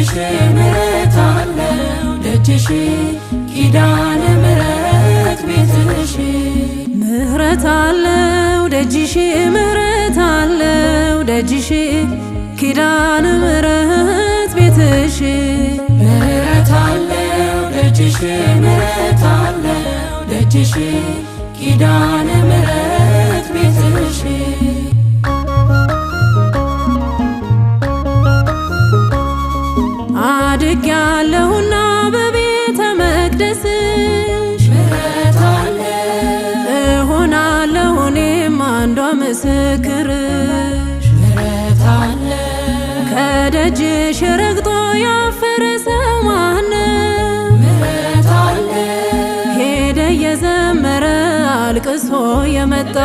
ደጅሽ ምሕረት አለው ደጅሽ ኪዳነ ምሕረት ቤትሽ። ምህረት አለው ደጅሽ፣ ምህረት አለው ደጅሽ ኪዳነ ምህረት ቤትሽ። ምሕረት አለው ደጅሽ፣ ምሕረት አለው ደጅሽ ኪዳነ ምሕረት ቤትሽ። አድጌያለሁና በቤተ መቅደስሽ ምሕረት አለ እሆናለሁ እኔም አንዷ ምስክርሽ። ምሕረት አለ ከደጅሽ ረግጦ ያፈረ ሰው ማነው? ምሕረት አለ ሄደ የዘመረ አልቅሶ የመጣ።